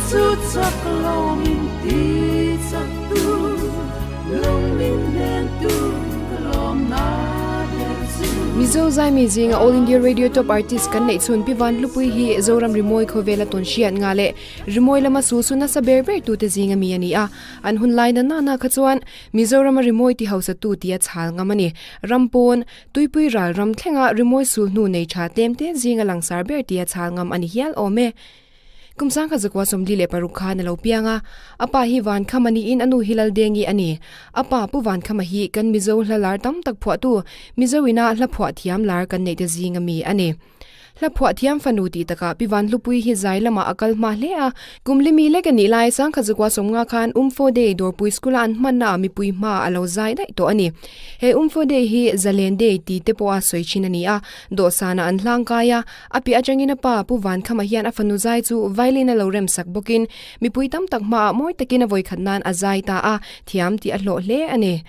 chu chak lo min ti chak tu, lung min hnen tu ka lawmna ber chu. Mizo Zaimi zinga All India Radio Top Artist kan neih chhun Pi Van Hlupui hi Zoram Rimawi khawvela tawn hriat nga leh Rimawi lama sul chu nasa ber ber tute zinga mi a ni a. An hun lai na nana kha chuan Mizorama rimawi ti hausa tu tia chhal ngam a ni. Ram pawn, Tuipui ral ram thlenga rimawi sul hnu nei tha tlem te zinga langsar ber tia chhal ngam a ni hial awm e. Kum sangkhat zakua 46 khan a lo piang a. A pa hi Vankhama niin a nu hi Laldengi a ni. A pa Pu Vankhama hi kan Mizo hla lar tam tak phuahtu, Mizo ina hla phuah thiam lar kan neih te zinga mi a ni. Hla phuah thiam fanu tih takah Pi Vanhlupui hi zai lamah a kal hma hle a. Kum limi lek a nih lai sangkhat zakua 50 khan Umfo Day Dawrpui School-a an hmannaah mipui hma a lo zai daih tawh a ni. He Umfo Day hi Zalen Day ti te pawha sawi thin a ni a, dawhsanah an hlang kai a. A piah atangin a pa Pu Vankhama hian a fanu zai chu violin a lo rem sak bawkin mipui tam tak hmaah mawi takin a vawikhat nan a zai ta a, thiam tih a hlawh hle a ni.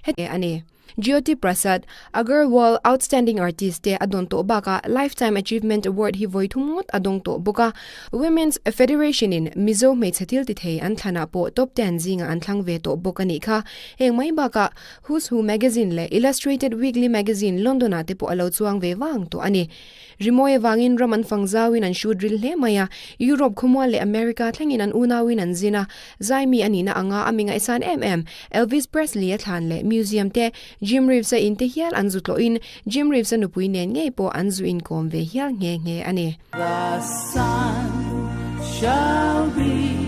Heti a ni. Jyoti Prasad, Agarwal Outstanding Artist te a dawn tawh bakah Lifetime Achievement Award hi vawi thum ngawt a dawng tawh bawk a. Women's Federation in Mizo hmeichhe thil ti thei an thlanah pawh top ten zingah an thlang ve tawh bawk a nih kha. Heng mai bakah Who's Who Magazine leh Illustrated Weekly Magazine London ah te pawh a lo chuang ve vang tawh a ni. Rimawi avangin ram an fang zauin an hrut ril hle mai a, Europe khawmual leh America thlengin an unauin an zin a, zaimi a nihna anga a mi ngaihsan em em Elvis Presley a thlan leh museum te Jim Reeves a in te hial an zu tlawhin Jim Reeves a nupui nen ngei pawh an zu inkawm ve hial nghe nghe a ni. The sun shall be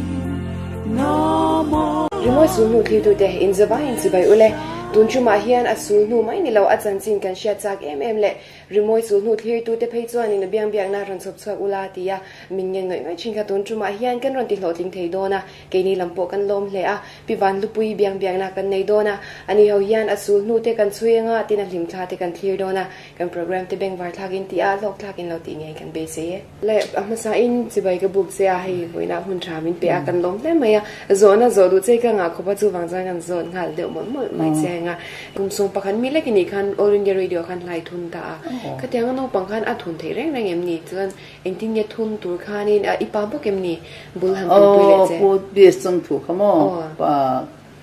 no more. Rimawi sulhnu thlirtute inzavaiin chibai ule, tun ṭumah hian a sulhnu mai ni lo a chanchin kan hriat chak em em leh Rimawi chu hnu thlirtute phei chuanin a biang biakna rawn chhawp chhuak ula ti a, min ngen ngawih ngawih thin kha tun tumah hian kan rawn ti hlawhtling thei dawn a, keini lam pawh kan lawm hle a, Pi Vanhlupui biang biakna kan nei dawn a, ani ho hian a sul hnu te kan chhui anga tin a hlimthla te kan thlir dawn a, kan program te bengvar thlakin ti a, hlawk thlakin lo tih ngei kan beisei e. Le a hmasa in chibai ka buk che a, hei vawiinah hun tha min pe a, kan lawm hle mai a, zawhna zawh duh che ka ngah khawp a, chuvang chuan kan zawt nghal deuh mawlh mawlh mai che eng a, kum sawm pakhat mi lek i nih khan All India Radio khan hlai thun ta a, khatiang a naupang khan a thun theih reng reng em ni? Chuan engtin nge thun tur khanin i pa bawk em ni? Bul han tumpui leh che. Aw Pu Dias chung thu kha maw? Pa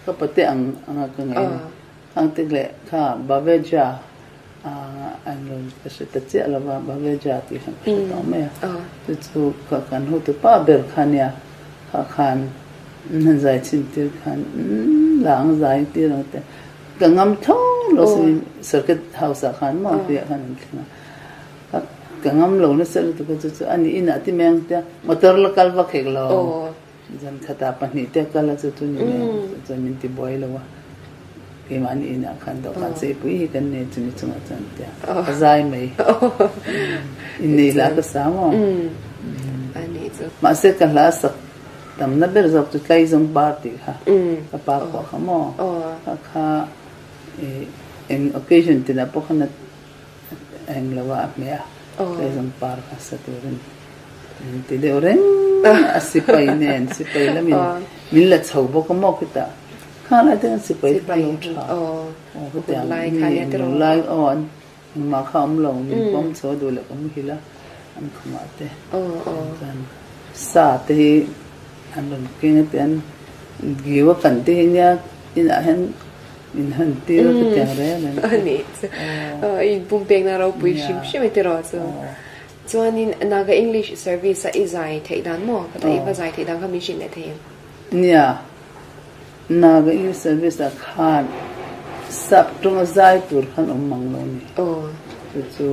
ka pate ang anga ka ngaih a ni. Khangte leh kha Baveja an rawn ka hre ta chiah lo va, Baveja tih khan ka hre tawh mai a. Chu chu ka kan hotu pa ber kha nia, kha khan han zai chhin tir khan la ang zai tir ang te ka ngam tho lo sin circuit house ah khan maw hriah khan an thleng a. Ka ngam lo nasa lutuk a chu chu ani inah ti mai ang tia motor la kal vak hek lo. Zan khatah pahnih te kal a chu chu ni mai ang chu chuan min ti buai lo a, keimahni inah khan dawhkan cheipui hi kan nei chumi chungah chuan tia ka zai mai innei hla ka sa maw mahse ka hla sak tamna ber zawk chu Tlaizawng par tih kha ka pa pawh kha maw kha kha eng occasion tinah pawh khan a eng lo a a hmeh a Tlaizawng par kha sa turin. Min ti deuh reng a sipai nen sipai lamin min la chho bawk a maw khitah kha lai te khan sipai te kha lo tha aw khitiang mi englo lai aw an engmah kha awm lo min pawm chho a duh leh ka muhil a an khumah te chuan sa te hi an rawn keng a tian giu a kan te hi nia inah hian min han tir a khitiang reng reng aw inpumpekna ropui hrim hrim e tiraw chu. Chuanin Naga English Service a i zai theih dan maw? Ka ta i va zai theih dan kha min hrilh leh thei em? Nia, Naga English Service ah khan sap tawnga zai tur khan awm mang lo ni. Chu chu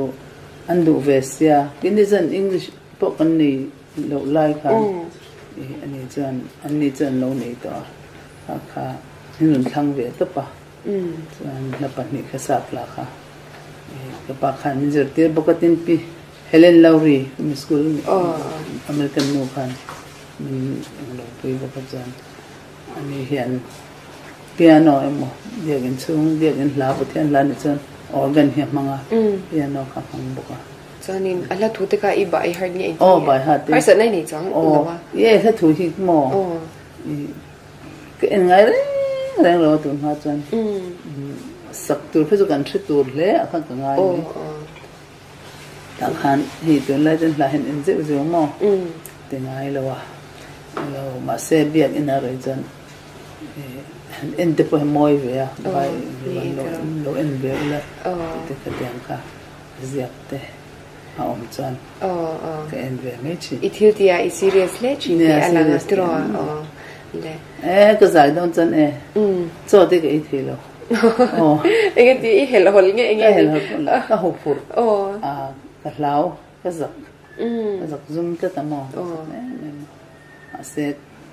an duh ve sia. Keini chuan English pawh kan nei loh lai khan ani chuan an ni chuan an lo nei tawh a, kha kha an rawn thlang ve tawp a. Chuan hla pahnih kha sap hla kha. Ka pa khan min zirtir bawk a tin pi Helen Lowry mi school American nu khan min englo pui bawk a chuan ani hian piano emaw biakin chhung biakin hla Pathian hla nih chuan organ hi a hmang a piano kha a hmang bawk a. Chuanin a hla thu te kha i by heart nge engtin nge? By heart e. Harsatna i nei chuang lo a. Aw hla thu hi maw Ka en ngai reng reng lo a tun hma chuan sak tur kha chu kan hre tur hle a kha ka ngai mai. Tah khan hei tunlai chuan hla hian en zeuh zeuh maw ti ngai lo a. Lo mahse biakinn a rei chuan han en te pawh hi mawi ve a, vai lo en ve ula tih te khatiang kha ziak te a awm chuan ka en ve mai thin. I thil tih ah i serious hle thin tih a lang a tiraw a? Le. E ka zai dawn chuan e chaw te ka ei thei lo. Enge tih i helh hawlh nge enge? Ka helh hawlh ka huphurh a ka hlau ka zak. Ka zak zum tlat a maw? Ka zak em em a. Mahse,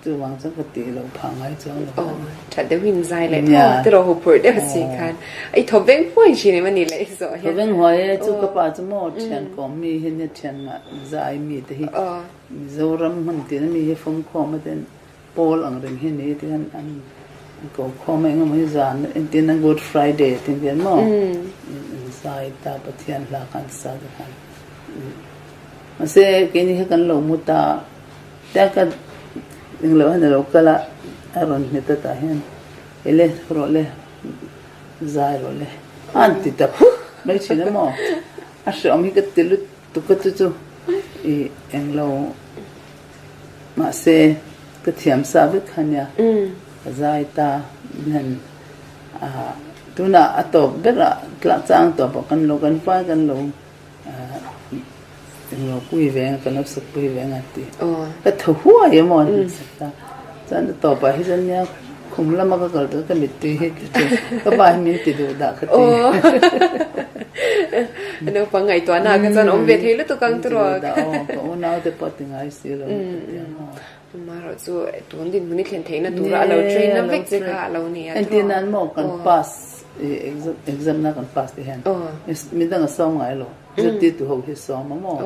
chuvang chuan ka tih loh phah ngai chuang lo khan. Aw, that deuhin zai leh tho tiraw hu phurh deuh si khan. I thaw veng huai thin em a ni leh i zawh hian. Thaw veng huai e, chu ka pa chu maw thian kawm mi hi nia thian ngah zai mi te hi Mizoram hmun tina mi hi fawmkhawm a ten pawl ang reng hi ni ti hian an ko khawm a engemaw hi zan entirna Good Friday tih ang hian maw an zai ta Pathian hla kha an sa te khan mahse keini kha kan lo mu ta tia ka englo hian alo kal a a rawn hmet a tah hian ele rawh le zai rawh le a an ti ta phut mai thin a maw a hreawm hi ka ti lutuk a chu chu i englo. Mahse, ka thiam sa vek kha nia, ka zai ta hian tunah a tawp berah tlah chang tawpah kan lo kan fai kan lo englo pui ve ang kan lo sak pui ve ang a ti. Ka thaw huai emaw an han sak ta. Chuan a tawpah hi chuan nia khum lama ka kal tawh ka mittui hi ka pa hi min ti duh dah ka ti. Naupang ngaihtuahna ah kha chuan awm ve thei lutuk ang tiraw. Ka unau te pawh ti ngai si lo ka ti ang aw. Amaherawh chu tun dinhmun i thlen theihna tura a lo train na vek che kha a lo ni a tiraw. Entir nan maw kan pass exam na kan pass te hian midang a sawm ngai lo zirtirtu ho hi sawm a maw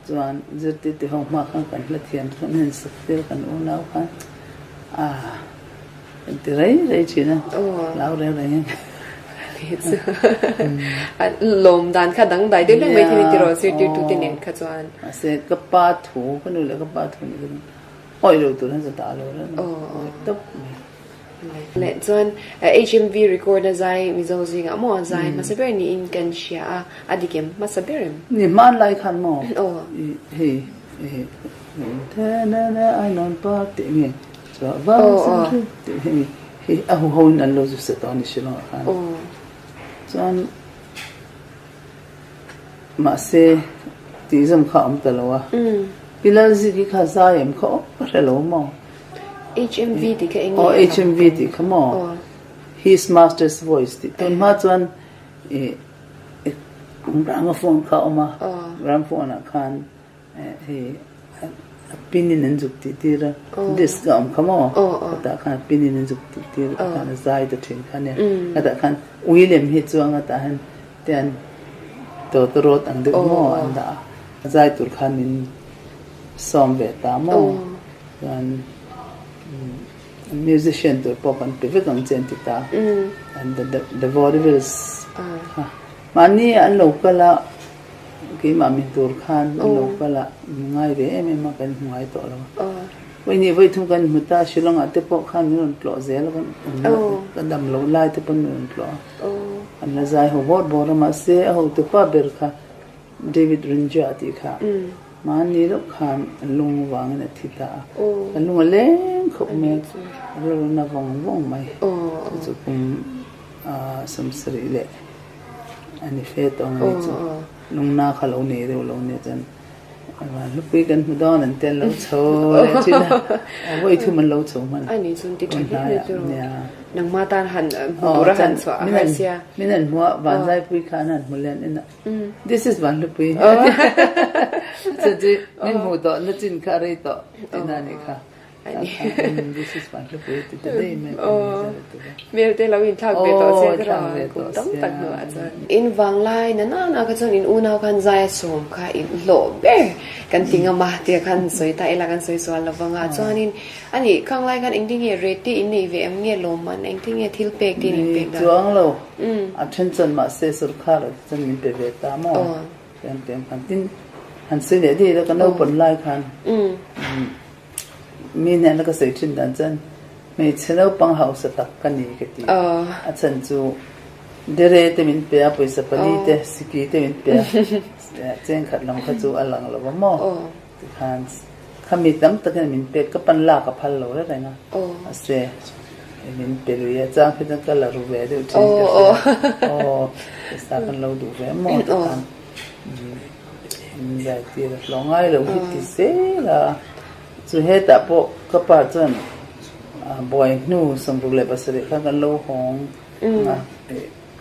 chuan zirtirtu ho hma khan kan hla thiam chuan an sak tir kan unau khan ah Kan ti rei rei thin a, hlau reng reng in. Lawm dan kha dangdai deuh deuh mai thei ni tiraw zirtirtu te nen kha chuan. Mahse ka pa thu, ka nu leh ka pa thu nih chuan awih lo tur hian ka dah lo reng a, awih tawp mai. Leh chuan HMV record a zai Mizo zingah maw a zai hmasa ber niin kan hria a, a dik em hmasa ber em? Ni hmanlai khan maw hei tih nge Tih hi a huho in an lo zu sa tawh a ni Shillong ah khan. Chuan mahse tih zawm kha a awm ta lo a. Pi Lalziki kha zai em kha awm ka hre lo maw? HMV tih kha eng nge? Aw HMV tih kha maw? His Master's Voice tih tun hma chuan ih gramophone kha a awm a, gramophone ah khan Hei a pin in an zuk tih tir a, disc a awm kha maw? Khatah khan a pin in an zuk tih tir a khan a zai ta thin kha nia. Khatah khan ui lem hi chuang a tah hian tian tawtawrawt ang deuh maw an dah a. A zai tur khan min sawm ve ta maw? Chuan musician tur pawh kan pe vek ang che an ti ta. And the vaudevilles kha mahni an lo kal a. Keimah min tur khan an lo kal a, min ngai ve em em a, kan hmu ngai tawh lo a. Vawiin vawi thum kan hmu ta, Shillong ah te pawh khan min rawn tlawh zel a, ka dam loh lai te pawn min rawn tlawh a. An la zai ho bawr bawr a, mahse a hotu pa ber kha David Rinja tih kha mahni deuh khan lung vangin a thi ta a, ka lung a leng khawp mai a, rilru na vawng vawng mai. Chu chu kum 70 leh A ni fe tawh ang ani chu. Lungna kha lo nei deuh lo nia chuan Hlupui kan hmu dawn an ti an lo chho leh thin a. Vawi thum an lo chho hman. A ni chuan ti tha hle mai chu rawh. Nangma tan han hmu tur a han chhuah a har sia. Min an hmu a, Vanzaipui kha an han hmu leh an en a. This is Vanhlupui. Chuan chu min hmuh tawh na chin kha a rei tawh tihna a nih kha. Hmel te lo inthlak ve tawh che ka rawn kum tam tak hnuah chuan. In vanglai na nana kha chuan in unau khan zai a sawm kha in hlawh ber kan ti ngam a tia khan sawi ta ila kan sawi sual lo vang a chuanin ani khang lai khan engtin nge rate te in nei ve em nge lawmman engtin nge thil pek te in inpek dan. Ni chuang lo a then chuan mahse sorkar ah te chuan min pe ve ta maw kan ti ang khan tin han sawi leh daih ila ka naupang lai khan. Mi hnena ka sawi thin dan chuan hmeichhe naupang hausa tak ka ni ka ti. A chhan chu dere te min pe a, pawisa pali te, siki te min pe a, cheng khat lam kha chu a lang lo va maw? Tikhan Kha mi tam takin min pek ka pan lak a phal lo reng reng a, mahse min pe lui a, chang khi chuan ka la ru ve deuh thin ka hria. Aw, pesa kan lo duh ve maw ti khan min zai tir a hlawh ngai lo hi ti zel a. Chu hetah pawh ka pa chuan buai hnu 67 khan kan lo hawng a,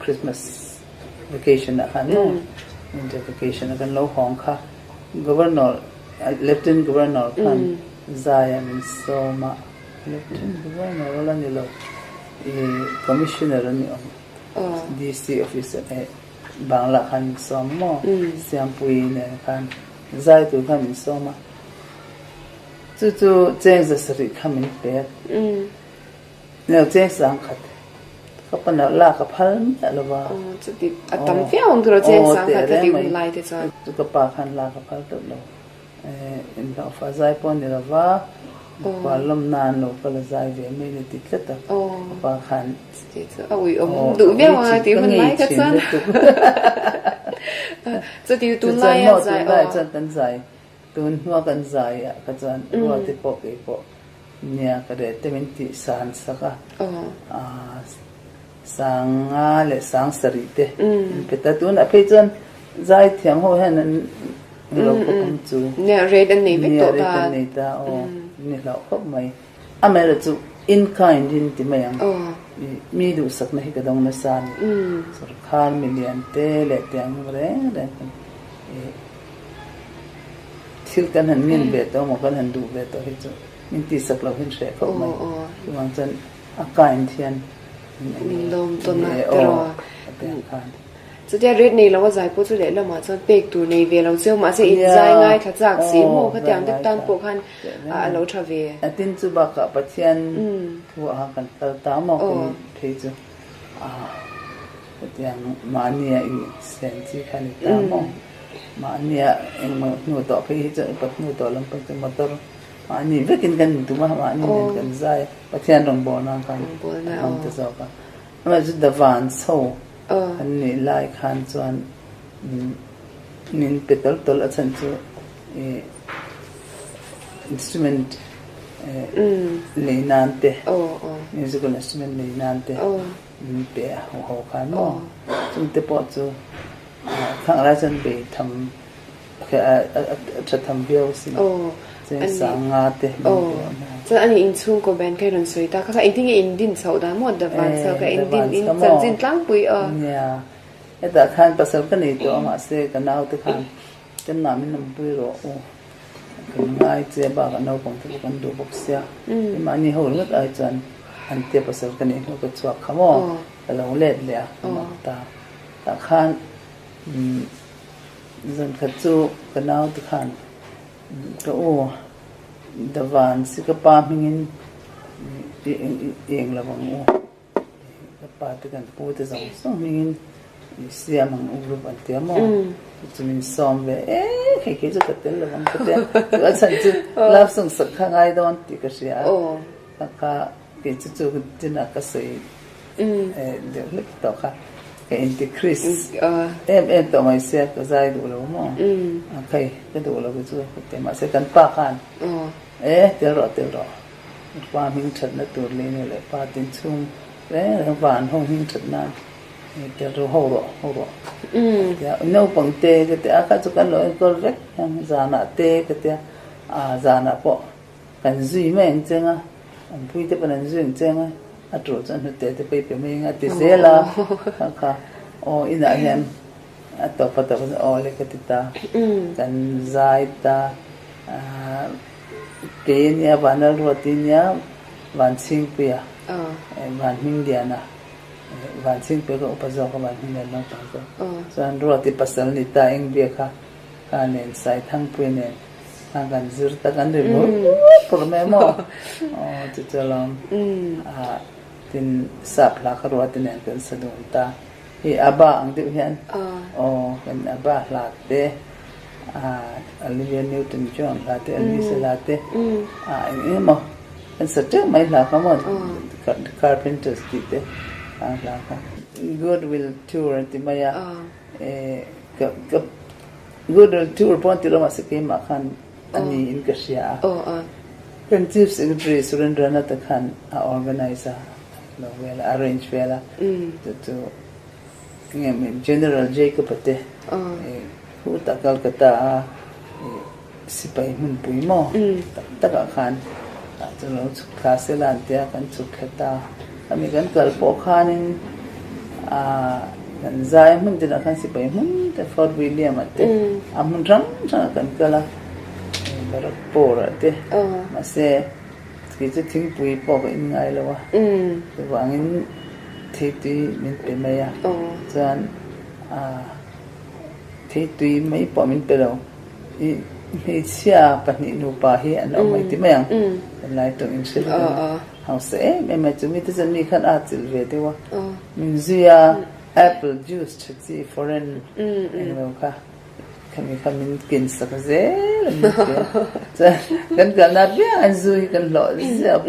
Christmas vacation ah khan maw, winter vacation ah kan lo hawng kha Governor Lieutenant Governor khan zai a min sawm a, Lieutenant Governor a la ni lo, ih Commissioner a ni awm, DC officer eh Bangla khan min sawm maw, Siampui nen khan zai tur khan min sawm a, chu chu cheng 700 kha min pek. Nel cheng 10,000 ka pa nalh lak a phal miah lo va. Aw chuti a tam viau ang tiraw cheng 10,000 a ti hun lai te chuan. Chu ka pa khan lak a phal tawh lo. Inhlawhfa zai pawh ni lo va, khual lawm nan lo kal a zai ve mai ni ti tlat a ka pa khan. Chuti chu a ui awm duh viau ang a ti hun lai kha chuan. Chuti tunlai a zai aw. Tunlai chuan kan zai Tun hnua kan zai ah kha chuan ruate pawh kei pawh nia ka reh te min tih san sak a, 5,000 leh 7,000 te min pe ta. Tunah phei chuan zai thiam ho hian an lo khawp ang chu. Nia rate an nei vek tawh ta. Nia rate an nei ta aw, ni hlauh khawp mai. Amaherawhchu chu in kind in ti mai ang. Mi duhsakna hi ka dawng nasa a ni. Sorkar milian te leh tiang reng reng kan. Thil kan han ngin ve tawh maw, kan han duh ve tawh hi chu min tihsak loh hin hreh khawp mai. Chuvang chuan a kind hian min lawm tawn a tiraw. Chutia ret nei lo a zai pawh chu lehlamah chuan pek tur nei ve lo cheu mahse in zai ngaithla chak si maw khatiang deuh tan pawh khan a lo tha ve. A tin chu bakah Pathian thu ah kan kal ta maw kan phei chu. Hetiang mahnia in sen chi kha ni ta maw? Mahnia engmaw hnu tawh phei hi chuan upat hnu tawh lam pawh chu motor mahni vekin kan intum a, mahni nen kan zai a, Pathian rawngbâwl nan khan a hmang ta zawk a. Amaherawhchu Davan chho kan nih lai khan chuan min pe tawlh tawlh a chhan chu ih instrument lei nan te, musical instrument lei nan te. Min pe a ho ho khan maw? Chungte pawh chu khang lai chuan bei tham a tha tham viau a sin. Cheng 5,000 te min pe a maw? Chuan ani inchhungkaw band kha i rawn sawi ta kha kha engtin nge in din chhoh dan maw? Davan chho kha in din in chanchin tlangpui aw. Nia, hetah khan pasal ka nei tawh a mahse ka naute khan kan mah min awmpui rawh u. Kan ngai che bakah naupang te pawh kan duh bawk sia, mahni ho ringawt ai chuan an tia pasal ka nih hnu ka chhuak kha maw ka lo let leh a ka mak ta. Tah khan zan khat chu ka nau te khan ka u Davan si ka pa hmingin i eng lo ang u. Ka pa te kan pu te zawng zawng hmingin siam ang u group an tia maw chu min sawm ve e hei khi chu ka tel lo ang ka tia chu a chhan chu love song sak kha ngai dawn tih ka hria a ka kha kei chu chu dinah ka sawi deuh hlek tawh kha ka inti Chris em em tawh mai sia ka zai duh lo maw a khai ka duh lo chu ka tia mahse kan pa khan e tel rawh tel rawh. Pa hming thatna tur leh nu leh pa tin chhung reng reng van ho hming that nan tel ru ho rawh ho rawh a tia naupang te ka tia a kha chu kan lo enkawl vek ang zanah te ka tia a zanah pawh kan zui mai ang cheng a an pui te pawn an zui ang cheng a a tul chuan hnute te pawh i pe mai ang a ti zel a kha kha aw inah hian a tawp a tawp aw le ka ti ta kan zai ta ah. Kei a nia, Vanlalruati nia, Vanchhingpuia, Vanhmingliana, Vanchhingpuia ka upa zawk a, Vanhmingliana naupang zawk. Chuan Ruati pasal ni ta eng bia kha ka nen Saithangpuia nen khan kan zir ta, kan ri mur pur mai maw? Aw chu chu alawm. Tin sap hla kha Ruati nen kan sa dun ta. Hei Abba ang deuh hian aw kan Abba hla te Olivia Newton John hla te Elvis hla te eng eng emaw kan sa teuh mai hla kha maw Carpenters tih te hla kha Goodwill Tour an ti mai a Goodwill Tour pawh an ti lo mahse keimah khan. a niin ka hria a. Kan Chief Secretary Surendranath-a khan a organise a, lo vel a, arrange vel a, chu chu enge maw General Jacob-a te khutah Calcutta a sipai hmunpui maw tak takah khan chu lo chhuk thla sela an tia kan chhuk thla ta. Khami kan kal pawh khanin aah kan zai hmun tinah khan sipai hmun te Fort William-a te a hmun hrang hrangah kan kal a, Barrackpore-ah te mahse kei chu thingpui pawh ka in ngai lo a, chuvangin theitui min pe mai a, chuan aah theitui mai pawh min pe lo. I hmeichhia pahnih nupa hi an awm mai ti mai ang. Tunlai tawng in hre vek ang. Hausa em em mai chu mite chuan mi khan a chilh ve deuh a. Min zui a apple juice tha chi foreign englo kha khami kha min ken sak zel a ni tia. Chuan kan kalna apiang an zu hi kan hlawh ziah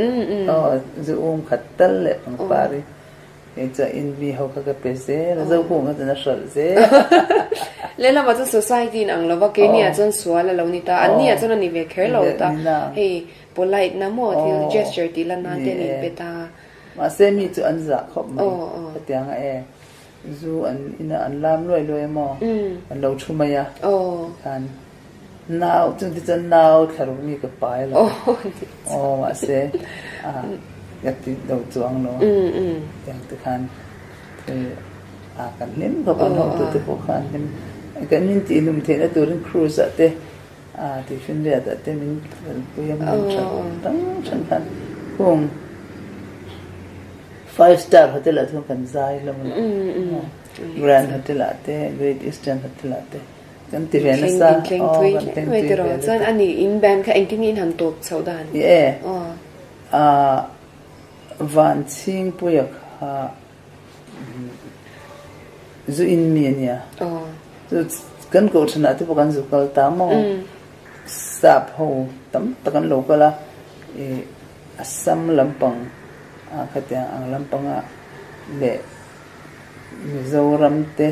aw zu um khat tal leh pangpar hi. Kei chuan in mi ho kha ka pe zel a, Zokung kha chuan a hralh zel. Lehlamah chuan society in ang lova, keini ah chuan sual a lo ni ta, an ni ah chuan a ni ve kher lo ta, hei polite na maw thil gesture tih lan nan te an in pe ta. Mahse mi chu an zah khawp mai, hetiang a e, zu an ina an lam luai luai a maw, an lo thu mai a, tikhan nau chung te chuan nau thlaruk mi ka pai lo, aw mahse a ka ti lo chuang lo a, tiang te khan thil a kan hlim khawp an hotu te pawh khan hlim kan min tih hlum theihna turin cruise ah te a tifinriat ah te min kalpui a hmun tha dang hran khan hung five star hotel ah chuan kan zai hlawm a Grand hotel ah te Great Eastern hotel ah te. Kan ti ve nasa. In thleng thui hle mai tiraw. Chuan ani in band kha engtin nge in han tawp chhoh dan? Ni e. Aw. Van Chhingpuia kha zu in mi a nia. Aw. Chu kan kohhranah te pawh kan zu kal ta maw. Sap ho tam tak an lo kal a. I Assam lampang ah khatiang ang lampanga leh Mizoram te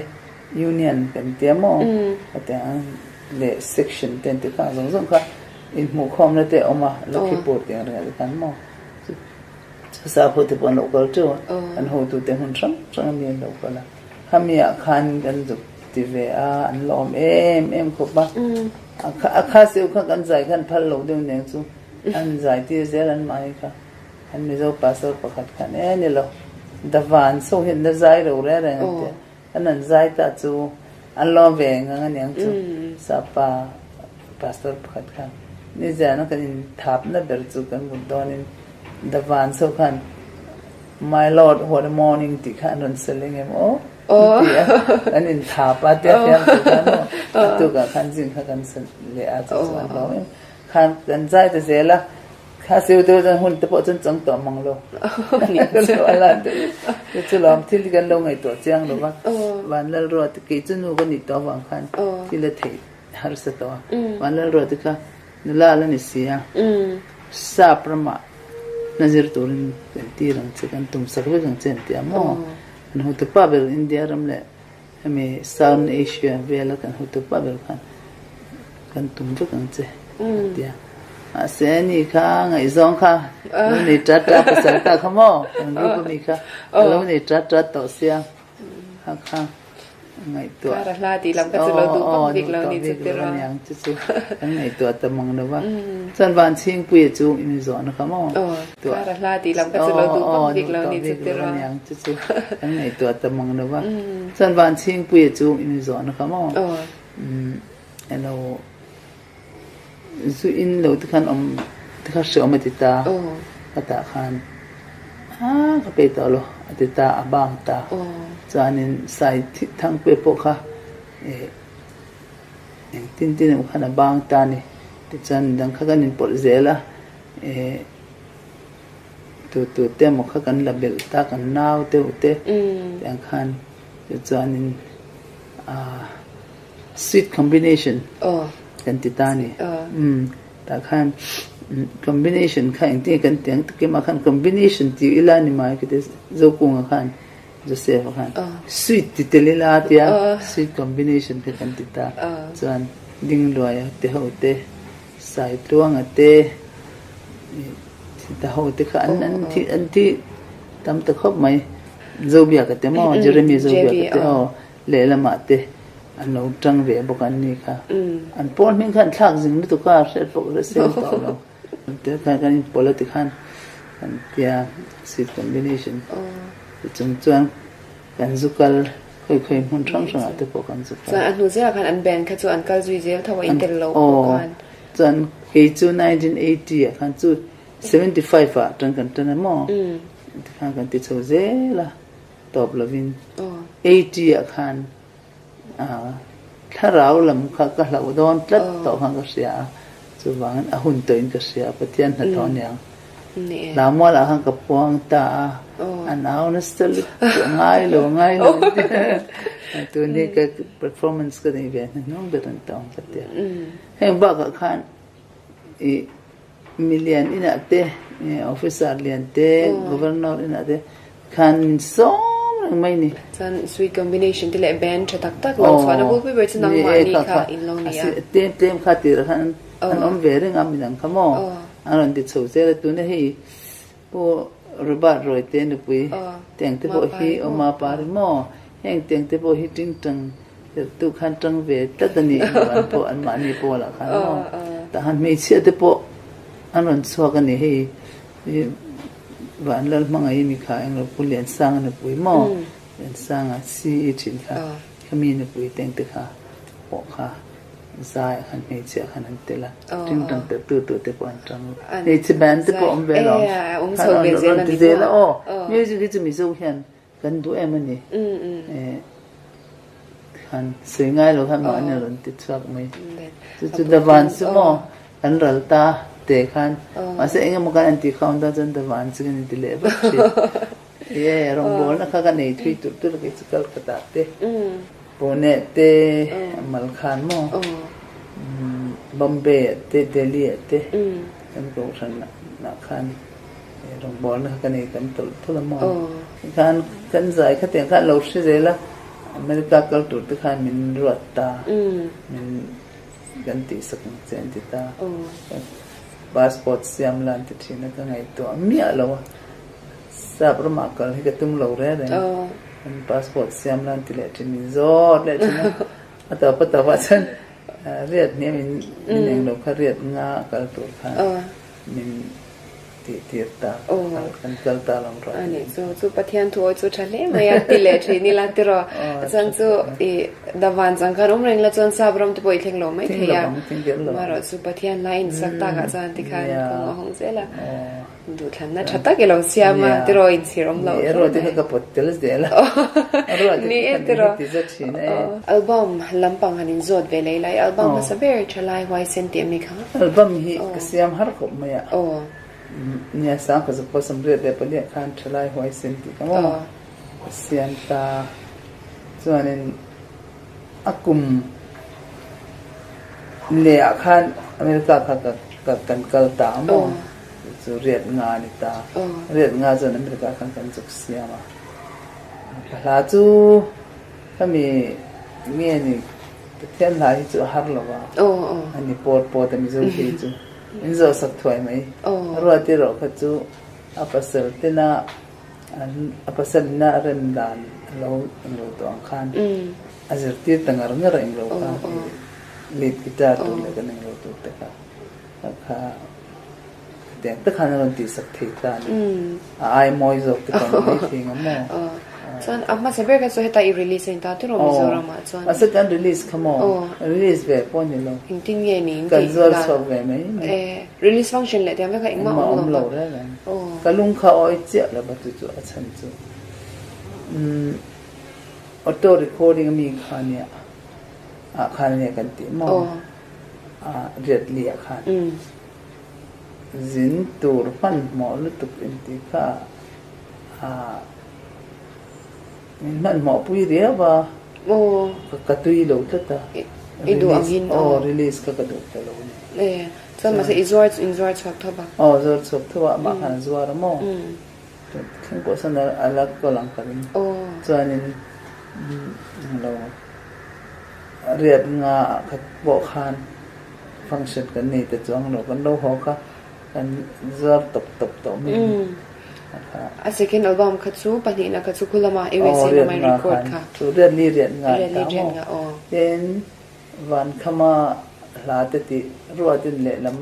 Union kan tia maw hetiang ang leh section te an ti kha zawng zawng kha inhmuhkhawmna te a awm a Lakhipur tih ang ringah te khan maw chu sakhaw te pawh an lo kal teuh a an hotute hmun hrang hrang ami an lo kal a khami ah khan kan zuk ti ve a an la awm em em khawp a a kha seu kha kan zai khan phal lo deuh nen chu an zai tir zel an mahni kha. An Mizo pastor pakhat khan e ni lo, Davan so hian na zai lo reng reng an ti a, an han zai ta chu an lawm ve ngang a niang chu Sapa pastor pakhat khan nizan a kan inthapna ber chu kan mut dawnin Davan so khan My Lord what a morning tih kha an rawn sawi leng em aw an ti a, kan inthap a tia fiam tur khan maw a tukah khan zing kha kan sa leh a chu chu an lawm em khan kan zai ta zel a. Kha siu deuh chuan hun te pawh chuan chang tawh mang lo. Ka lo a lan deuh. Chu chu lawm thil hi kan lo ngaihtuah chiang lo va. Vanlalruat kei chu nu ka nih tawh avang khan thil a theih harsa tawh a. Vanlalruat te kha nula la ni si a. Sap ramah hna zir turin kan tir ang che, kan tum sak vek ang che an ti a maw. Kan hotupa ber India ram leh hemi Southern Asia vela kan hotupa ber khan Kan tum vek ang che a ti a. Mahse ni kha ngaihzawng kha lo nei tat tat pasal ta kha maw kan group ami kha a lo nei tat tat tawh sia kha kha ngaihtuah Kar a hla tih lam kha chu lo duh vak bik lo ni chu tiraw. Aniang chu chu kan ngaihtuah ta mang lo va. Chuan van chhingpuia chu i mi zawhna kha maw. Kar a hla tih lam kha chu lo duh vak bik lo ni chu tiraw. Aniang chu chu kan ngaihtuah ta mang lo va. Chuan van chhingpuia chu i mi zawhna kha maw. Elo zu in lo te khan awm te kha hreawm a ti ta ka tah khan a ka pe tawh lo a ti ta a bang ta chuanin sai thang pe pawh kha eh engtin tin emaw khan a bang ta a ni tichuan midang kha kan inpawlh zel a eh tu tu te emaw kha kan la belh ta kan nau deuh te tiang khan tichuanin ah. Sweet combination kan ti ta a ni. Tah khan combination kha engtin nge kan ti ang takimah khan combination tih ila ni mai ka ti Zokunga khan Joseph-a khan sweet ti tel ila a tia sweet combination kha kan ti ta. Chuan Dingluaia te ho te. Saitluanga te ta ho te kha an an thi an thi tam ta khawp mai. Zobiaka te maw Jeremy Zobiaka te aw lehlamah te an lo tang ve bawk an ni kha. An pawl hming kha an thlak zing lutuk a hriat pawh ka hre tawh lo. Te khan kan inpawlh a tikhan kan tia seat combination chung chuan kan zu kal khawi khawi hmun hrang hrangah te pawh kan zu kal. Chuan a hnu zelah khan an band kha chu an kal zui zel tho a intel lo pawh khan. Chuan kei chu 1980 ah khan chu 75 ah tan kan tan a maw tikhan kan ti chho zel a tawp lovin 80 ah khan Thlarau lam kha ka hlauh dawn tlat tawh khan ka hria a, chuvangin a hun tawhin ka hria a, Pathian hnathawh aniang. Hlamualah khan ka puang ta a, an au nasa lutuk a ngai lo a ngai lo tun hi ka performance ka nei ve hnuhnung ber an tawng ka tia. Heng bakah khan ih milian inah te, officer lian te, governor inah te khan min sawm reng mai ni. Chuan sweet combination te leh band tha tak tak lo chhuahna bulpui ber chu nangmahni kha in lo ni a. Tlem tlem kha tirah khan an awm ve reng a midang kha maw an rawn ti chho zel a, tuna hei Pu Robert Royte nupui teng te pawh hi awm a pari maw heng teng te pawh hi tingtang tu khan tang ve tlat a ni an pawh an mahni pawlah khan maw tah khan hmeichhia te pawh an rawn chhuak a ni hei Vanlal hmangaih mi kha englo Pu Liansanga nupui maw Liansanga CE thin kha khami nupui teng te kha pawh kha zai ah khan hmeichhia khan an tel a tingtang tel tu tu te pawh an tang hmeichhe band te pawh awm ve lo khan rawn ti zel a aw music hi chu Mizo hian Kan duh em a ni. Khan sawi ngai lo khan mahni a rawn ti chhuak mai. Chu chu Davan chu maw kan ral ta te khan mahse eng emaw khan an tih kha awm dawn chuan Davan chu kan inti leh vek thin. Ye rawngbawlna kha ka nei thui tur tur kei chu Calcutta te Pune te Malkhan maw Bombay ah te Delhi ah te kan kohhran ah khan Rawngbawlna kha ka nei tam tawlh tawlh a maw? Tikhan kan zai kha tiang khan lo hre zel a, America kal tur te khan min ruat ta, min kan tihsak ang che an ti ta. Passport siam la an ti thin a, ka ngaihtuah miah lo a, sap ramah kal hi ka tum lo reng reng a, kan passport siam la an ti leh thin, min zawt leh thin a, a tawp a tawpah chuan riat hniam in min englo kha riat nga kal tur khan Min tih tir ta kan kal ta lo rawh. Ani chu chu Pathian thu awi chu tha hle mai a ti leh thin ila tiraw. Chuan chu i davan chang khan awm reng la chuan sap ram te pawh i thleng lo mai thei a. Amaherawh chu Pathian hla in sak takah chuan tikhan kawng a hawng zel a. Duhthlanna tha tak i lo siam a tiraw inchhir awm loh hle mai. Ni e ka pawt tel zel a. Ni e tiraw. Album lampang han inzawt ve lei lai album hmasa ber thalai huaisen tih ami kha. Album hi ka siam har khawp mai a. Nia sang ka zuk pawh samriat leh pahnih ah khan thalai huaisen tih ka maw ka siam ta. Chuanin a kum leh ah khan America kha ka kan kal ta a maw. Chu riat nga a ni ta. Riat nga chuan America khan kan zuk siam a. Ka hla chu khami nge ni Pathian hla hi chu a har lo a. A ni pawt pawt a Mizo phei chu. Min zawh sak thuai mai. Ruat erawh kha chu a pasal tena a pasal ina a rem dan a lo englo tawh ang khan a zirtir ta ngar ngar a englo kha lead guitar tur leh kan englo tur te kha. Kha hetiang tak khan a rawn tihsak thei ta a ni. A ai mawi zawk te pawh an nei thei ang maw? Chuan a hmasa ber kha chu heta i release a ni ta tiraw Mizoram ah chuan? A second release kha maw? Release ve pawh a ni lo. Engtin nge ni in tih dan? Kan zuar chhuak ve mai mai. Release function leh tiang vek kha engmah awm lo reng reng. Ka lung kha awi chiah lo va chu chu a chhan chu. Auto recording ami kha nia ah khan ania kan tih maw? Riat liah khan zin tur hmanhmawh lutuk intih kha min hmanhmawh pui riau a, ka tui lo tlat a, aw release kha ka duh ta lo a ni. Chuan mahse i zuar in zuar chhuak tho ba? Aw zuar chhuak tho a, amah khan a zuar a maw? Thleng pawh sawn a la kawl ang ka ring. Chuanin lo. Riat nga ah khat pawh khan function kan nei ta chuang lo kan lo haw kha kan zuar tawp tawp tawh mai a ni. A second album kha chu pahnihna kha chu khu lama USA lama in record kha. Chu riat ni riat nga an ta maw? Tin Vankhama hla te tih ruatin lehlam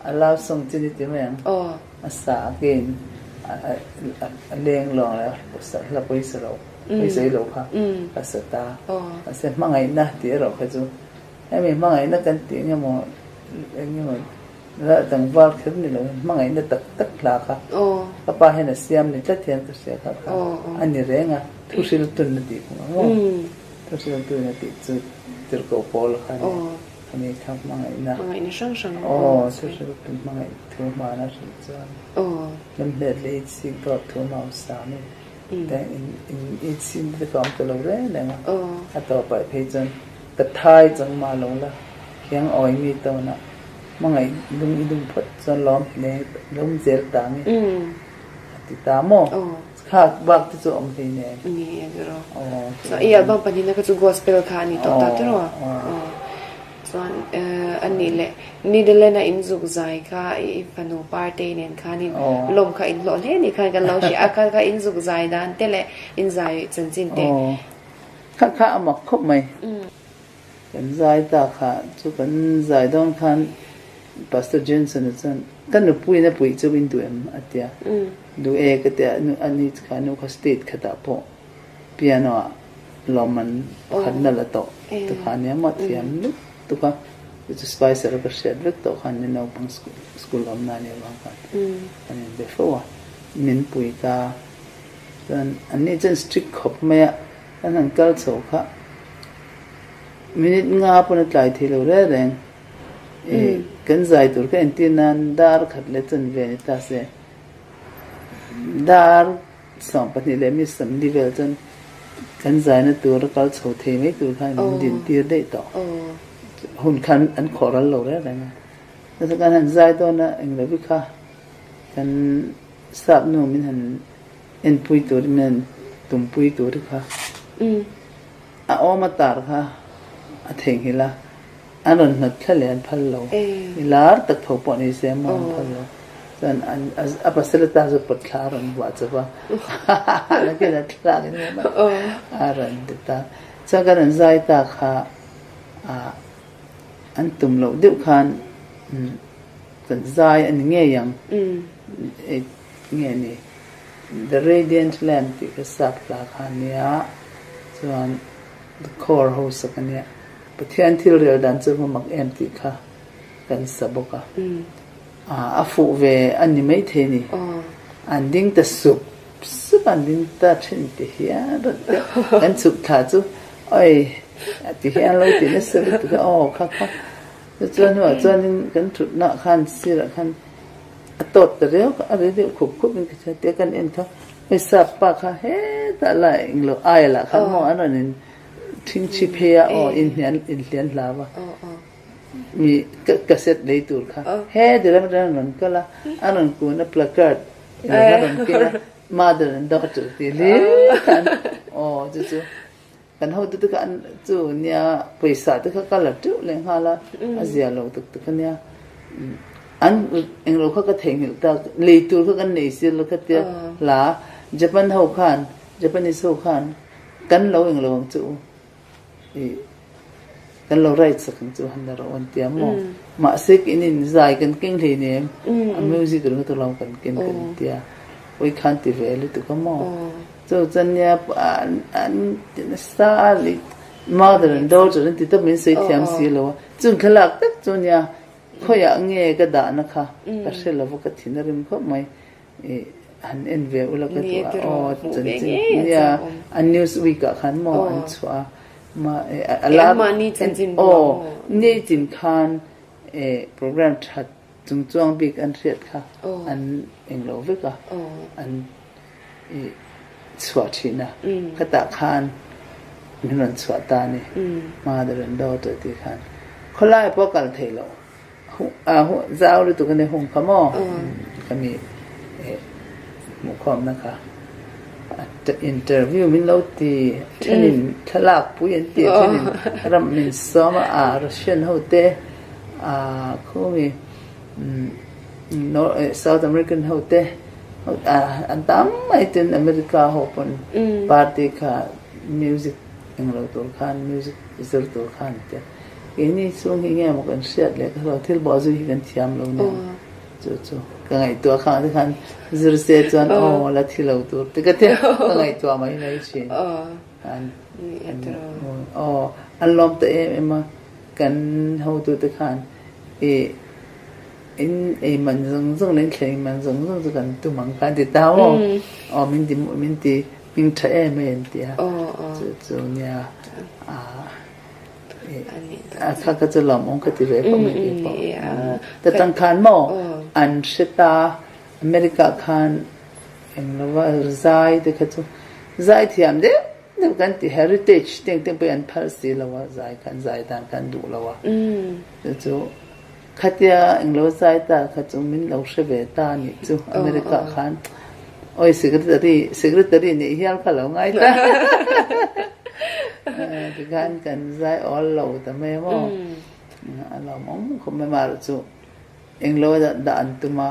a love song chi ni ti mai ang. A sa again a leng lawng leh hla pawisa lo pawisa i lo kha ka sa ta. Mahse hmangaihna tih erawh kha chu hemi hmangaihna kan tih eng emaw eng emaw la tlangval kher ni lo in hmangaihna tak tak hla kha ka pa hian a siam ni tlat hian ka hria kha kha a ni reng a thu hril tun a tih kawng ang aw thu hril tun a tih chu tirhkoh pawl kha a ni. Ani kha hmangaihna. Hmangaihna hrang hrang. Aw, chu hrilh tun hmangaih thu hmana hrilh chuan. Aw. Lemhlet leh itsik dawt thu mau sam i. Te in in itsik te ka awm ta lo reng reng a. Aw. A tawp ah phei chuan ka thai chang mah lo la khiang awi mi tawn ah hmangaih lung i dum phawt chuan lawm hle lawm zel ta nge. A ti ta maw? Aw. Kha bak te chu awm hlei nen. Ni e tiraw. Aw. Chuan i album pahnihna kha chu gospel kha a ni tawh ta tiraw? Aw. Chuan a nih leh Netherland a in zuk zai kha i fanu Partei nen khanin lawm kha in hlawh hle ni khan kan lo hria a, kha kha in zuk zai dan te leh in zai chanchin te. Aw. Kha kha a mak khawp mai. Kan zai ta kha chu kan zai dawn khan Pastor Jensen a chuan ka nupuiin a puih chu in duh em a ti a, duh e ka ti a, a ni kha nu kha state khatah pawh piano ah lawmman pakhat nalh a tawh tu kha ania maw thiam lut tuk a, chu chu Spicer a ka hriat vek tawh khan ni naupang school awmna ania vang khan an inbe fo a, min pui ta chuan an ni chuan strict khawp mai a. Kan han kal chho kha minute nga pawn a tlai thei lo reng reng. I kan zai tur kha entir nan dar khat leh chuan ve ni ta se dar 12 leh mi 40 vel chuan kan zaina tur a kal chho thei mai tur khan min din tir daih tawh. Hun khan an khawh ral lo reng reng a. Chutah kan han zai dawn a englo kha kan sap nu min han Enpui tur nen tumpui tur kha a awm a tar kha a theihnghilh a, an rawn hnawt thla leh an phal lo. I lar tak tho pawh ni se maw an phal lo. Chuan a pasal ata chu pawt thla a rawn vuah chauh a, nakin a thlak in a rawn ti ta. Chuan kan rawn zai ta kha an tum loh deuh khan kan zai a ni ngei ang. Nge ni? The Radiant Lamb tih kha sap hla kha a nia, chuan The Core ho sak a nia. Pathian thil rel dan chu va mak em tih kha kan sa bawk a. A fuh ve a ni maithei ni. An ding ta sup sup a, an ding ta thin ti hian rawn ti a. Kan chhuk thla chu oi ti hian lo ti nasa lutuk a, aw kha kha. Chuan hnuah chuanin kan thutna khan sirah khan A tawt ta riau kha, a ri deuh khup khup in ka hria tia kan en kha hei sap pa kha hetah lah englo ai lah khan maw an rawn in thingthi phei a aw in hlian in hlian hlau a mi cassette lei tur kha heti ram atang an rawn kal a an rawn kun a placard ilo a rawn keng a mother and daughter tih hlir khan aw chu chu kan hotu te kha an chu nia pawisa te kha ka la teuh leh nghal a a zia lo tuk tuk a nia an englo kha ka theihnghilh tak lei tur kha kan nei sil lo kha tia hla Japan ho khan Japanese ho khan kan lo englo ang chu i kan lo write sak ang chu han la rawh an tia maw mahse in in zai kan keng hlei nem a music ringawt lo kan ken kan tia pawi khan ti ve lutuk a maw. Chu chuan nia an ti nasa a lei mother and daughter an ti tawp mai an sawi thiam si lo a, chung thlalak tak chu nia khawiah nge ka dahna kha ka hre lo va ka thin a rim khawp mai ih han en ve ula ka duh a aw chanchin nia a news week ah khan maw an chhuah a ma a la aw ni chin khan eh program that chung chuang bik an hriat kha an englo vek a an I chhuah thin a, khatah khan min rawn chhuah ta a ni, mother and daughter tih khan khawlai pawh kal thei lo, zau lutuk a ni hung kha maw ka mi hmuhkhawmna kha interview min lo ti thenin thlalak pui an ti a thenin ram min sawm a Russian ho te. A khumi South American ho te an tam mai ten America ho pawn party kha music englo tur khan music zir tur khan te keini chhung hi nge maw kan hriat leh ka hlo thil bawh zui hi kan thiam lo nen chu chu ka ngaihtuah khang te khan zir se chuan aw la thi lo tur te ka tia ka ngaihtuah mai mai thin. An aw an lawm ta em em a, kan hotute khan i in ei man zawng zawng leh in thleng man zawng zawng chu kan tum ang kha an ti ta maw? Aw min ti min ti hming tha em em an ti a, chu chu nia a kha kha chu lawmawm ka ti ve khawp mai keipawh. Ta tang khan maw an hre ta America khan Eng lova zai te kha chu zai thiam deuh deuh kan ti heritage te engte pawh hi an phal si lo a zai khan zai dan khan duh lo a chu chu khatia eng lo zai ta kha chu min lo hre ve ta a nih chu America ah khan awi secretary secretary nih hial kha lo ngai ta tikhan kan zai awl lo ta mai maw a lawmawm khawp mai marawh chu. Englo dah an tum a,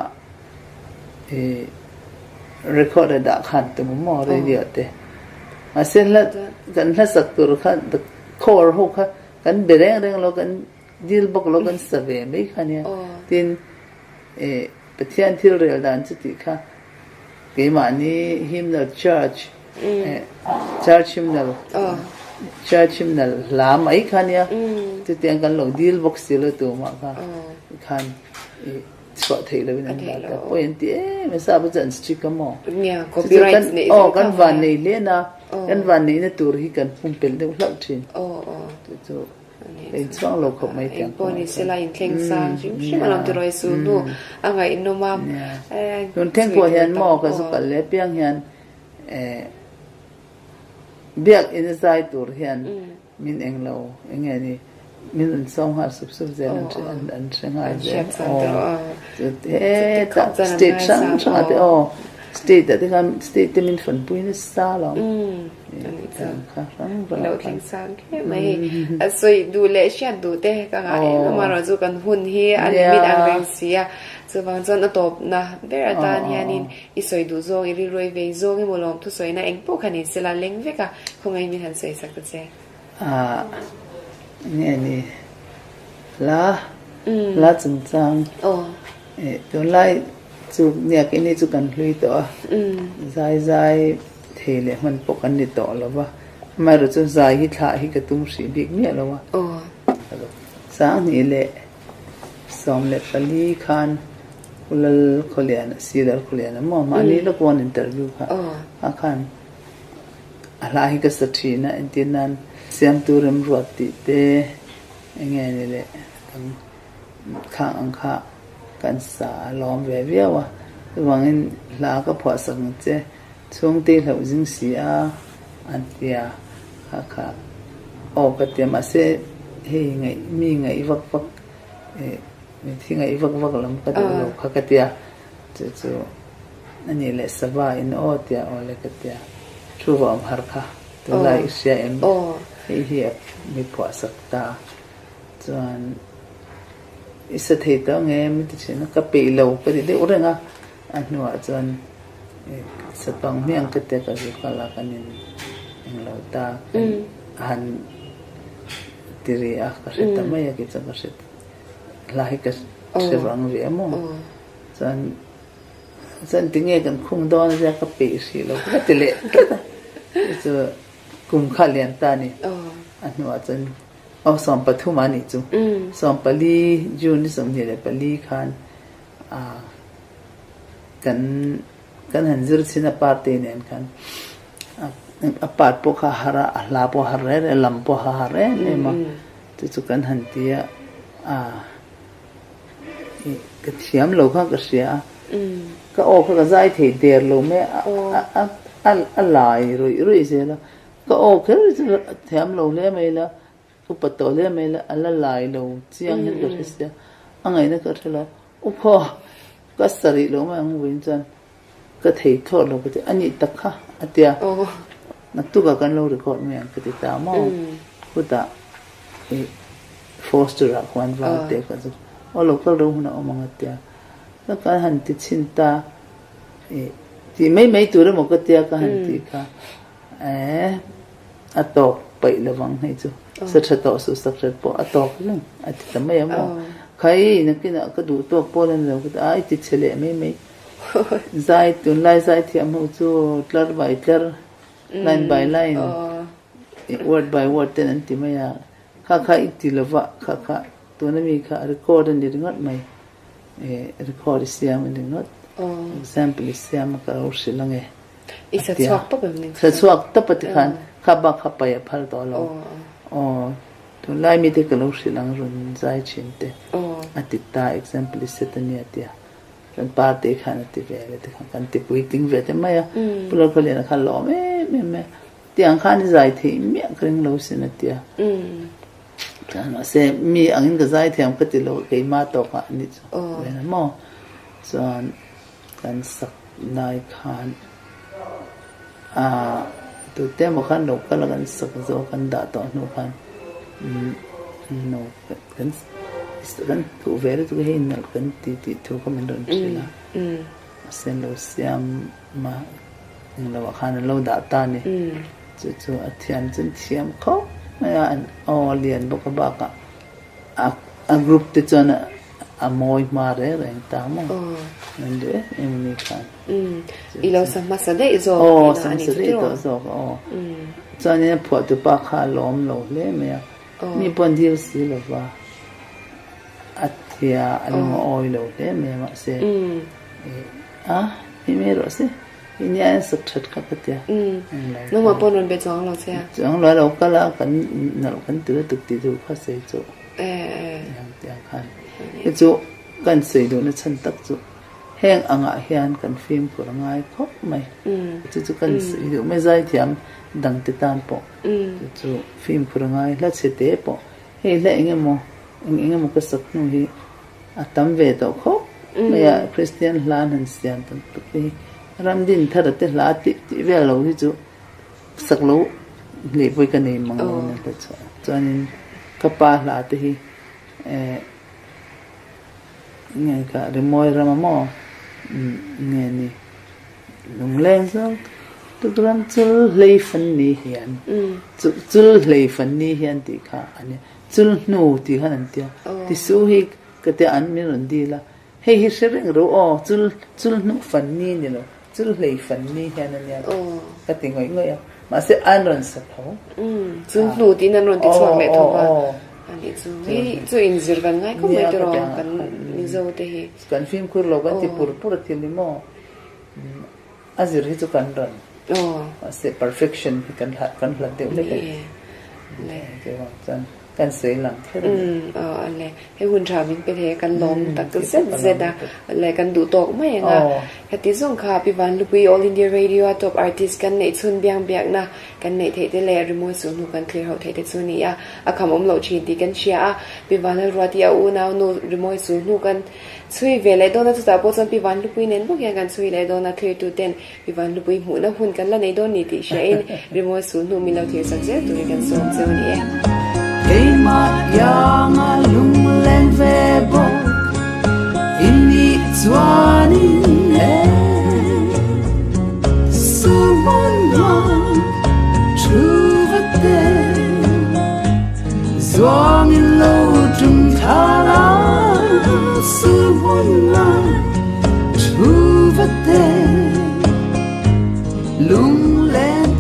i record a dah khan tum maw radio te. Mahse hla kan hla sak tur kha core ho kha kan be reng reng lo kan dil bawk lo kan sa ve mai kha nia. Tin i Pathian thil rel dan chu tih kha keimahni hymnal church church hymnal church hymnal hla mai kha nia chutiang kan lo dil bawk si lo tumah kha khan i chhuah theih loin an dah ta pawi an ti em em sa pawh chu an strict a maw aw kan van nei hle na kan van neihna tur hi kan pumpelh deuh hlauh thin chu chu Ka inchhuang lo khawp mai tiang kawngah chuan. Engpawh ni sela inthleng sang hrim hrim a lo ti rawi su hnu a ngaihnawm a. Tun thleng pawh hian maw ka zu kal leh piang hian biak in a zai tur hian min eng lo eng nge ni min rawn sawm nghal sup sup zel an hre ngai zel aw hetah state hrang hrangah te aw state ah te khan state te min fanpui nasa alawm. Lo thleng sang hle mai hei. A sawi duh leh hriat duh te ka ngah em em a rawh chu kan hun hi a limit ang reng si a. Chuvang chuan a tawpna ber atan hianin i sawi duh zawng, i rilru i vei zawng emaw lawm thusawina eng pawh kha ni sela leng vek a, khawngaih min han sawi sak ta che. Ah nge ni hla hla chungchang tunlai chu nia keini chu kan hlui tawh a zai zai Thei leh hman pawh kan ni tawh lo va, amaherawh chu zai hi thlah hi ka tum hrih bik miah lo a. Sanghnih leh 14 khan Pu Lal Khawliana, Si Lal Khawliana maw mahni lawk one interview kha a khan a hla hi ka sa thin a, entir nan Siamtu Remruat tih te eng nge ni leh kan khang ang kha kan sa a lawm ve viau a, chuvangin hla ka phuah sak ang che. Chhungte hlauh zing si a, an ti a, kha kha aw ka ti a, mahse hei ngaih mi ngaih vak vak eh mi thi ngaih vak vak lam ka duh lo kha ka ti a, chu chu a nih leh sava in aw ti a, aw le ka ti a, thu va awm har kha tunlai i hria em hei hi a mi phuah sak ta chuan i sa thei tawh ang em ti thin a, ka peih lo ka ti deuh reng a, a hnuah chuan. Sapang hmiang ka tia ka zu kal a kan in englo ta a han ti ri a ka hre ta mai a kei chuan ka hre hla hi ka hre vang ve a maw chuan chuan tinge kan khung dawn zia ka peih hrih lo ka ti leh tlat a chu chu kum kha lian ta a ni a hnuah chuan aw 13 a nih chu 14 June ni 24 khan a Kan kan han zir chin a party nen khan a part pawh kha a har a, a hla pawh a har reng reng a, lam pawh a har em em a, chu chu kan han ti a, a ka thiam lo kha ka hria a, ka aw kha ka zai thei der lo mai a, a a a lai ruih ruih zel a, ka aw kher chu thiam lo hle mai la, Upa tawh hle mai la, a la lai lo chiang hian ka hre sia, a ngaihna ka hre lo. Uphaw, ka sarih lo mai ang vawiin chuan ka thei thlawt lo ka ti, a nih tak kha a ti a, naktukah kan lo record mai ang ka ti ta maw? Chutah i Foster ah khuan Valte kha chu aw lo kal ro hun a awm ang a tia. Ka kan han ti chhin ta i tih mai mai tur emaw ka tia ka han tih kha eh a tawk paih lovang hei chu sa tha tawh suh sak hret pawh a tawk reng a ti ta mai a maw. Khai nakinah ka duh tawk pawl a ni lo ka ti a i ti chhe leh mai mai. Zai tunlai zai thiam ho chu tlar by tlar line by line word by word ten an ti mai a. Kha kha i ti lova, kha kha tuna mi kha record a ni ringawt mai, eh record i siam a ni ringawt, example i siam a ka lo hrilh ange I sa chhuak tawp em ning Sa chhuak tawp a tikhan kha bak kha pai a phal tawh lo. Aw tunlai mite ka lo hrilh ang rawn zai thin te a ti ta example i set a nia tia kan party khan a ti ve le tikhan kan ti puitling ve te mai a, Pu Lalkhawliana kha lawm em em mai a. Tiang khan i zai theih miah ka ring lo sin a tia. Chuan mahse mi angin ka zai thiam ka ti lo keimah tawkah a nih chu ven a maw. Chuan kan sak lai khan ah tute emaw khan lo kal a kan sak zo kan dah tawh hnu khan no kan kan duh ve lutuk hei nalh kan ti tih thu kha min rawn hrilh a. Mahse an lo siam Ma englo ah khan an lo dah ta a ni. Chu chu a thiam chu an thiam khawp mai a, an aw lian bawk a bakah a a group te chuan a mawi hma reng reng ta maw an ri em em a ni khan. I lo sa hmasa daih zawk Aw sa hmasa daih tawh zawk a aw. Chuanin a phuahtupa kha a lawm lo hle mai a, mi pawh an dil si lo va, a thia a lung a awi lo hle mai a mahse A, i mai rawh se. I nia en sak that kha ka tia. Nangmah pawh rawn be chuang lo che a. Chuang lo a lo kal a, kan nalh kan ti lutuk tih duh kha sawi chu. Tiang tiang khan. Hi chu kan sawi duhna chhan tak chu heng angah hian kan fimkhur a ngai khawp mai. Chu chu kan sawi duh mai zaithiam dangte tan pawh chu chu fimkhur a ngai hla chhe te pawh hei hla eng emaw eng eng emaw ka sak hnu hi A tam ve tawh khawp mai a, Kristian hla an han siam tam tak te hi Ramdin thara te hla tih tih vel lo hi chu sak lo hleh pawh hi ka nei mang lo nia hla chhuah. Chuanin ka pa hla te hi eh nge ka rimawi rama maw nge ni lungleng zawng tuk ram chul hlei fan ni hian chul hlei fan ni hian tih kha a nia. Chul hnu tih khan an tia. Tisu hi ka tia an min rawn dil a, hei hi hre reng ro aw, chul chul hnu fan ni ni lo, chul hlei fan ni hian a nia ka ti ngawih ngawih a, mahse an rawn sa tho. Chul hnu tiin an rawn ti chhuak leh tho va, a nih chu. Hei chu inzir kan ngai khawp mai tiraw kan Mizo te hi. Kan fimkhur lo kan ti pur pur a thil hi maw, a zir hi chu kan rawn. Mahse perfection hi kan hlat kan hlat deuh hlek a ni. Chuan kan sawi lang kher a ni. Aw ale hei hun tha min pe thei a kan lawm tak zet zet a le kan duh tawk mai ang a. Heti zawng kha Pi Vanlupui All India Radio a top artist kan neih chhun biang biakna kan neih theih te leh rimawi suh hnu kan thlir ho theih te chu a ni a. A kham awm loh thin tih kan hria a. Pi Vanlalruati a unau nu rimawi suh hnu kan chhui ve leh dawn a chutah pawh chuan Pi Vanlupui nen bawk hian kan chhui leh dawn a thlirtu ten Pi Vanlupui hmuhna hun kan la nei dawn ni tih hriain rimawi sul hnu min lo thir sak zel turin kan sawm cheu a ni e. Keimah ianga lungleng ve bawk in nih chuanin e Suhmun hmang thu va te Zuangin lo tum thar a Suhmun hmang thu va te Lunglen.